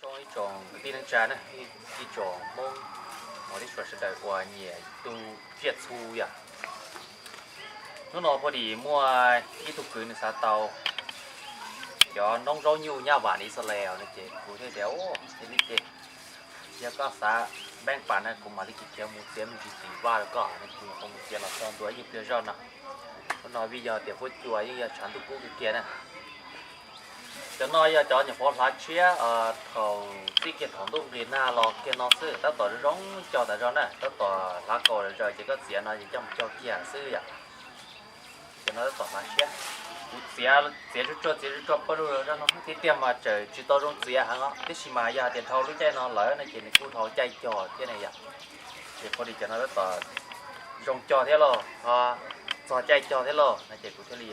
Zoo ib tsoom kwv tij neej tsa na, ib tsoom Hmoob, ib tsoom sawv daws uas nyiam tu tsiaj txhu yom. Hnub no phob dim muaj ib tug kwv nws xav tau cov noob zaub nyuj nyab vam li xo le no ces kuv thiaj tias, ua, cia li ces yog koj xav npeeb pas na kuv mam li khiav mus txiav me ntsis tim vaj rau koj no ces kuv yuav mus txiav los txog ntua ib nyuag pliag zoj no. Hnub no vim yog tias huab cua yeej yog tshav ntuj kub kiag kiag na. Cov no yog cov nyuam qhuav hlav tshiab thaum txij kiag thaum ntuj nqis nag los kiag no xwb, tab tom zoo cog tas zog na, tab tom hlav kaus zaws ces koj txiav no ces coj mus cog kiag xwb yom. Cov no tab tom hlav tshiab. Kuv txiav, txiav tsuag tsuag txiav tsuag tsuag pawg lug zog no thiab tiag mas tseem tsis tau zoo txiav heev os, tab sis mas yog hais tias dhau lub caij no lawm no ces nws kuj dhau caij cog thiab ne yom. Ces phob dim cov no tab tom zoo cog thiab lauj, ho txog caij cog thiab lauj no ces kuv thiaj li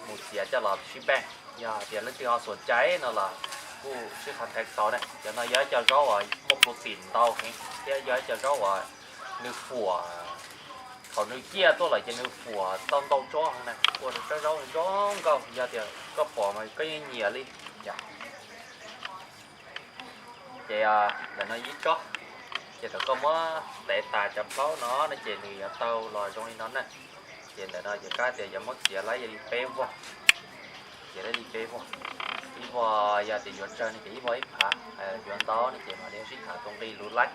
mus txiav coj los sib npeej. Yog hais tias leej twg ho xuam cai no los kuj sib qhav theev tau na. Cov no yog ib co zaub uas muaj protein ntau heev thiab yog ib co zaub uas nws fuam, thaum nws ciaj tuaj lawm ces nws fuam tau ntau tsob heev na, ua rau tsob zaub zoo nkauj. Yog tias koj pom mas koj yeej nyiam li yom. Ces ntawm no ib tsob, ces thaum koj muab tev tas cov plaub no no ces nws yuav tau los zoo li no na. Ces ntawm no ces kab tias yuav muab txiav laib li peb vog, txiav laib li peb vog. Ib vog yog tias yuav tsawg no ces ib vog ib phav, yuav ntau no ces mam li sib tham tus nqi lus laib.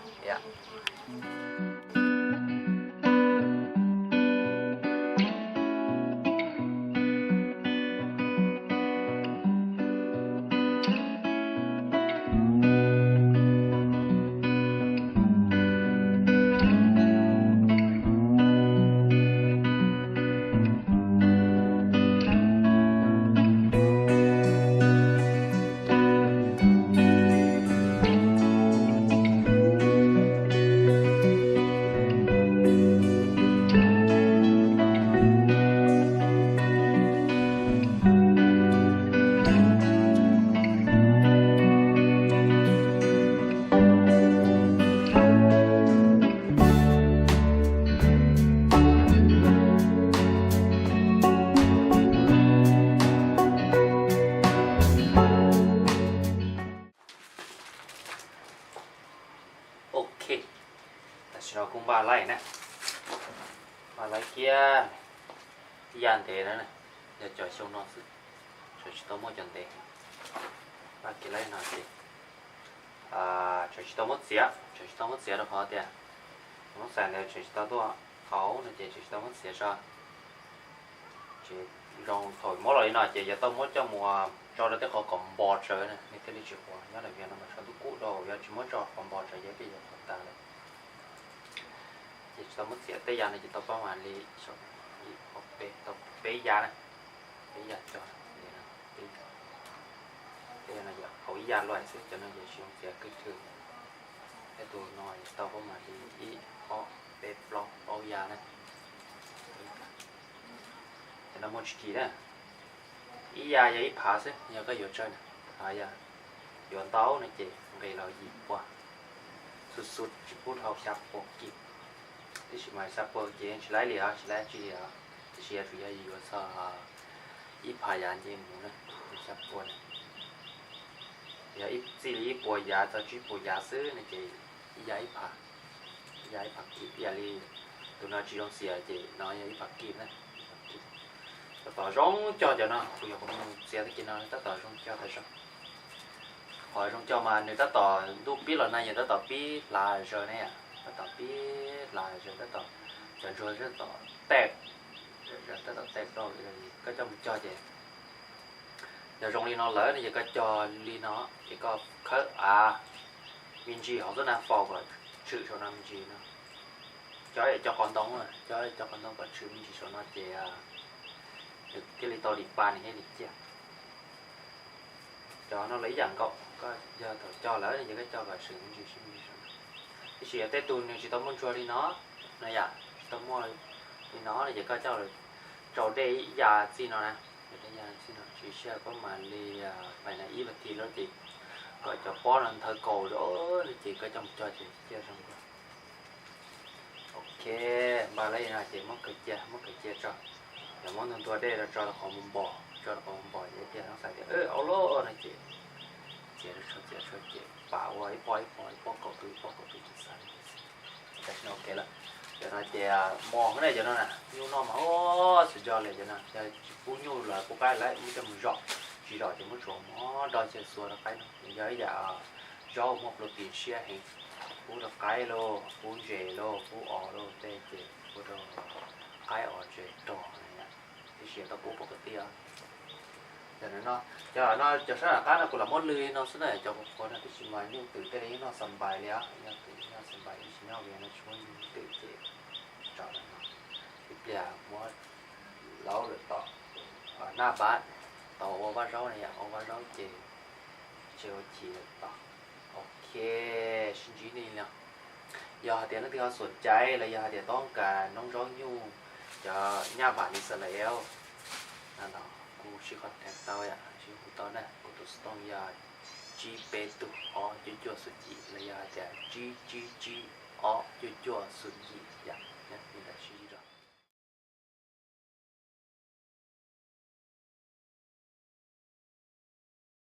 Ok, tam sim no kuj npaj laib na, npaj laib kiag ib yam ntev na, yog cov xyoo no xwb, tseem tsis tau muaj cov ntev. Npaj kiag laib no ces tseem tsis tau muab txiav, tseem tsis tau muab txiav rau qhov tias muab xais ntawd tseem tsis tau tuaj hauv no ces tseem tsis tau muab txiav tso. Ces zoo thaum muab los li no ces yuav tau muab coj mus tso rau tej qhov kom npos tsawv na, nws thiaj li tsis qhuav. Nyob ntawm Vias no mas tshav ntuj kub dhau, yog tsis muab tso qhov npos tsawv ces tej yuav qhuav tas lawm. Ces tsis tau muab txiav, tej yam no ces tau pab mas li ib ob peb, tau peb yam na, peb yam cog li no, peb yam. Tej yam no yog hauv ib yam luaj xwb, cov no ces tsis zoo txiav kawg twg. Tej tus no tau pab mas li ib ob peb plaub, plaub yam na. Cov no muaj tsis kim na, ib yam yog ib phav xwb, yog koj yuav tsawg na, yog yuav ntau no ces nqis los yim pua, xu xu tsis pub dhau xya pua kim. Tab sis mas xya pua ces tsis laib li os, tsis laib tsi li os, tab sis yuav tsum yog yuav txog ib phav yav nce mus na, xya pua na. Yog ib txij li ib puas yav txog tsib puas yav xwb no ces ib yam ib phav, ib yam ib phav kim, ib yam li tus no tsis zoo txiav ces no yog ib phav kim na, ib phav kim. Tab tom zoo cog cov no, kuv yuav mus txiav tag kis no tab tom zoo cog tas zog. Qhov zoo cog mas nws tab tom ntuj pib los nag, yog tab tom pib hlav zaws ne, tab tom pib hlav zaws, tab tom cov ntsuag tab tom tej, tab tom tej rau, koj coj mus cog ces yog zoo li no lawm no ces koj cog li no ces koj khawb av me ntsis hauv tuab na faus kom tshwm saum no me ntsis no. Cov cov qos ntoo, cov cov qos ntoo kom tshwm me ntsis saum no ces nws thiaj li tau dim pa nws thiaj li ciaj. Cov no los ib yam nkaus, koj yog thaum cog lawm no ces koj cog kom tshwm me ntsis me ntsis saum no. Tab sis yog tej tug nws tsis tau muaj ntsuag li no, no yom, tsis tau muaj li no no ces koj coj los tsau dej ib yam txij no na, tsau dej ib yam txij no tsis siab koj mam li, mam li ib vas thiv lawm ces kom cov pob no nthawv kaus no ces koj coj mus cog ces ciaj zoo nkauj. Ok, npaj li no ces muab kaws cia, muab kaws cia tso, yog muab ntua ntua dej rau tso rau qhov mus npos, tso rau qhov mus npos ces tias no xav tias au lawm no ces Ces tshuav ces tshuav ces pab ua ib pob ib pob ib pob kaum tus ib pob kaum tus ces xav li. Tam sim no ok lawm. Cov no ces mos ne, cov no na nyuj noj mas o, xwm tso li cov no yog tsis pub nyuj los pub qaib lawm muab coj mus zom, tsis zom ces muab tsuav mov nrog coj xuas rau qaib no. Yog ib yam zaub muaj protein siab heev, pub rau qaib lauj, pub ntses lauj, pub os lauj tej ces ua rau qaib os ntses rog na yom. Tab sis tau pub pov kov tiaj. Cov no, cov no cov sab nram qab no kuv lam muab lw no xwb na, cov qhuav qhuav no tab sis mas nyuj twm tej li yeej noj xas npais li os, yog twm noj xas npais tab sis nyob vias no tsis muaj nyuj twm ces tso no. Ib pliag muab laub lawm tom naj npab, tau ua vaj zaub na yom, ua vaj zaub ces tsis ua chim lawm tom. Ok, sib ntsib nej li. Yog hais tias leej twg ho xom cai los yog hais tias toob kas noob zaub nyuj cov nyaj vam ni xas las no los kuv sib qhov theev tau yom, sib hu tau na, kuv tus xov tooj yog tsib peb tug ob cuaj cuaj xum yim los yog hais tias tsib tsib tsib ob cuaj cuaj xum yim yom. Sib ntsib dua.